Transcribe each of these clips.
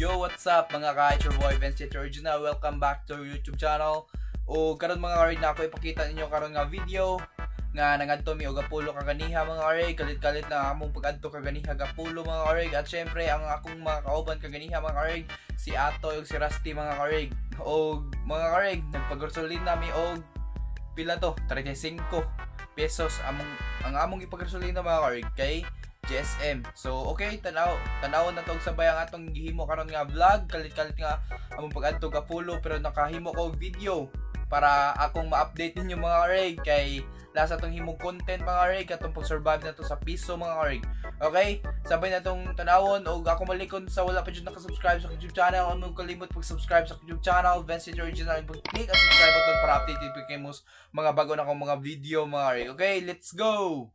Yo, what's up mga ka? It's your boy Vince Original. Welcome back to our YouTube channel. O karon mga karig na ako ipakita ninyo karon nga video nga nangadto mi og Apollo kaganiha mga karig. Kalit-kalit na among pag-adto kaganiha og Apollo mga karig. At syempre ang akong mga kauban kaganiha mga karig, si Atoy ug si Rusty mga karig. Og mga karig, nagpagasolina mi og pila to? 35 pesos among ang among ipagasolina mga karig kay GSM. So okay, tanaw na to og sabay ang atong gihimo karon nga vlog. Kalit-kalit nga among pag-adto og Apollo pero nakahimo ko og video para akong ma-update ninyo mga karig kay lasa tong himong content mga karig atong pag-survive na to sa piso mga karig. Okay, sabay na tong tanawon og ako malikon sa wala pa jud naka-subscribe sa YouTube channel, among kalimot pag-subscribe sa YouTube channel Vince Original, pag-click ang subscribe button para updated pud kay mo mga bago na akong mga video mga karig. Okay, let's go.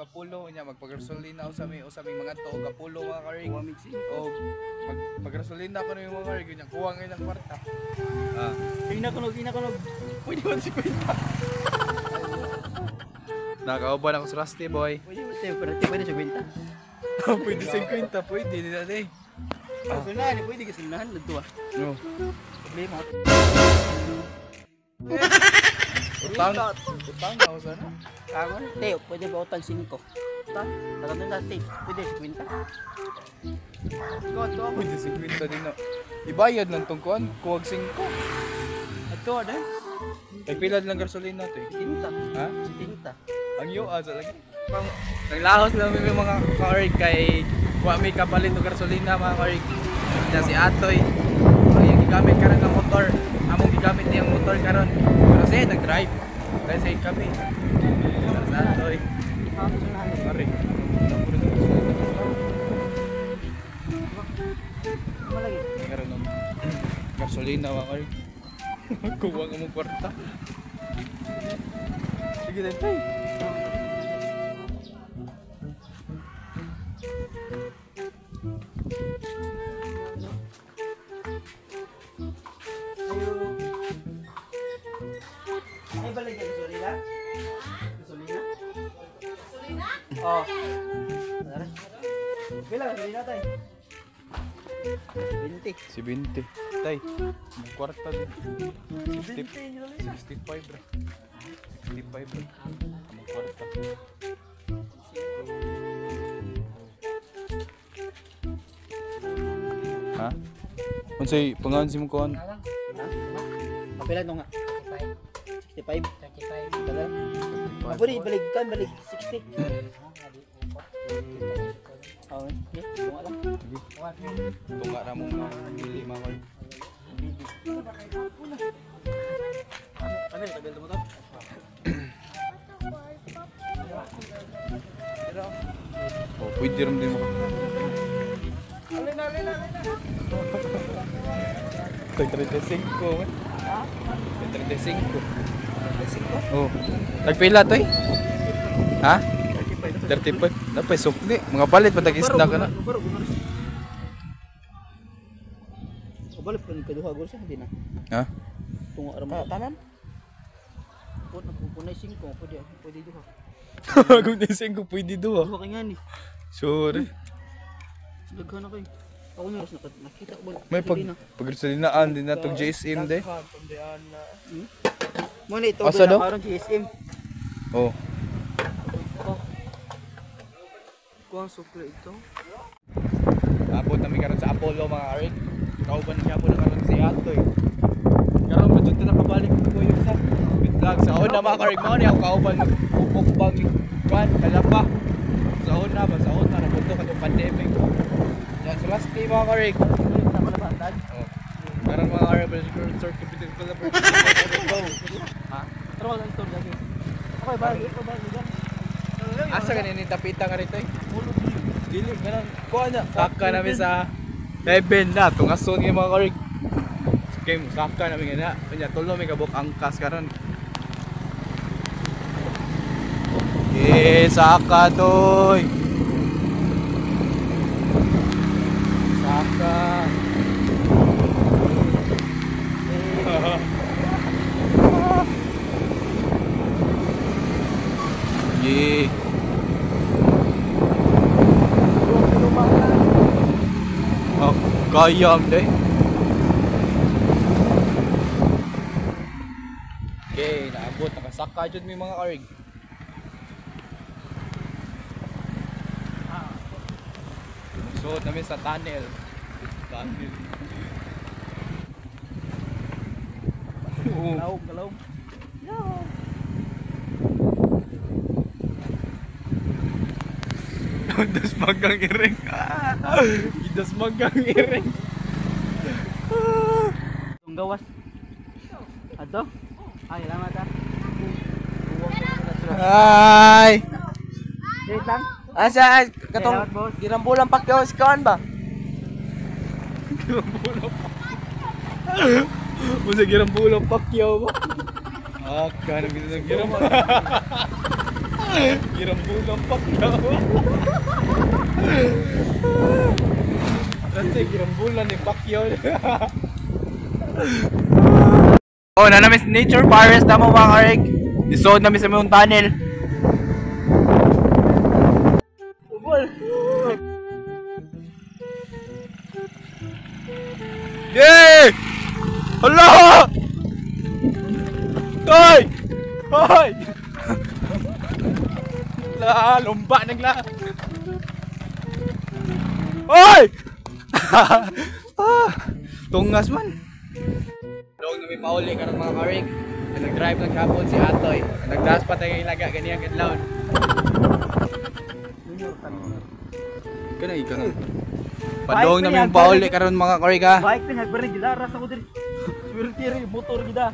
Apollo nya magpagasolina usa mi mga to og Apollo mga karig. O magpagasolina ko ni mga karig nya kuha ngay ng kwarta. Ah, kunog. Pwede man 50. Nakauban ako sa Rusty boy. Pwede mo pwede 50. Pwede 50, pwede din na eh. Gasolina, pwede gasolinahan nagtuwa. No. Problema. Utang ako sana. Karon, te, pwede ba utang 5? Ta, tatanong na, te, pwede 50. Ko to, pwede 50 din na. Ibayad lang tong kuan, kuwag 5. Ato na. Ay pila lang gasolina te? 70. Ha? 70. Ang yo sa lagi. Naglahos lang mi mga karig kay wa mi kapalit og gasolina mga karig. Nya si Atoy ang iyang gigamit karon nga motor. Among gigamit niyang motor karon. Pero siya nag-drive. Kaya siya kami. Sa Atoy. Pare. Karon ng gasolina mga karig. Kuwang among kwarta. Sige din tay. Ay balik ka gasolina? Gasolina? Gasolina? Oh. Tara. Pila gasolina tay? 20. 70. Tay, kwarta din. 60, 65 bro. 65 bro. Among kwarta. Ha? Unsay pangalan si mo kuan? Ha? Pila no nga? 65. 35. Tara. Pwede balik kan balik 60. Oh, okay. Tunga lang. Tunga ra mong dili mga karig. Ano tagal mo to? Oh, pwede ram din mo. Alin na. Tay 35 man. Ha? 35. 35? Oh. Nagpila toy? Ha? 35. Napay sukli. Mga palit pa tag-isda ka na. Balik pa ni kaduha gol sa hindi na. Ha? Tunga ra mo. Tanan. Punay 5 pwede duha. Kung di 5 pwede duha. Duha kay ngani. Sorry. Daghan na kay. Ako na ras nakita ko ba. May pag gasolinaan din na tong GSM de. Mo na ito Asa daw? karon GSM. Oh. Kuang sukli ito. Abot nami karon sa Apollo mga karig. Kauban na gyapon na karon si Atoy. Karon pa jud nakabalik ko yung sa vlog sa una mga karig mao ni ako kauban magpupukbang kan kalapa. Sa una ba sa una ra punto katong pandemic. Yan sa last day mga karig. Oh. Karon mga karig circuit Ha? Tara lang ito lagi. Okay, bagi ko bagi. Asa ganin ni tapita ka rito eh? Dili ganun. Kuha na. Saka namin sa heaven na. Tungason nga mga karig. Okay, saka namin nga na. Kanya tulo may kabuk angkas karon. Eh, saka toy. Saka. Sayang deh. Okay, naabot nakasaka jud mi mga karig. Suot namin sa tunnel. Tunnel. Oo. Kalawom, kalawom. Das magang iring. Das magang iring. Itong gawas. Ato? Ay, salamat ah. Hi. Wait lang. Asa katong Salamat, boss. girambulan Pacquiao si kuan ba? Masa girambulan Pacquiao ba? Ah, kana bisa girambulan. Girambulan Pacquiao. Kasi girambulan ni Pacquiao. Oh, na namin sa Nature Forest na mo mga karig. Isod namin sa mga tunnel. Ubol. Yay! Hala! Hoy! Hoy! La, lumba nagla. Hoy! Ah, tungas man. Dog na may pauli karon mga karig. Nag-drive lang kapon si Atoy. Nagdas pa tayo ilaga ganiyang kadlawon. Kana ikaw na. Padong na may pauli karon mga karig ha. Bike pin hagbar ni gilaras ako diri. Swerte ri motor gida.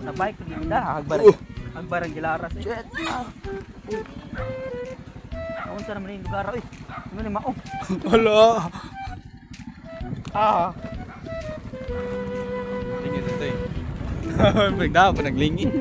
Na bike pin gida hagbar. Hagbar ang gilaras. Eh. Aon sa naman yung lugar oy. Ano ni mao? Hala. Ah. Lingit ito eh. Nagdapo, naglingit.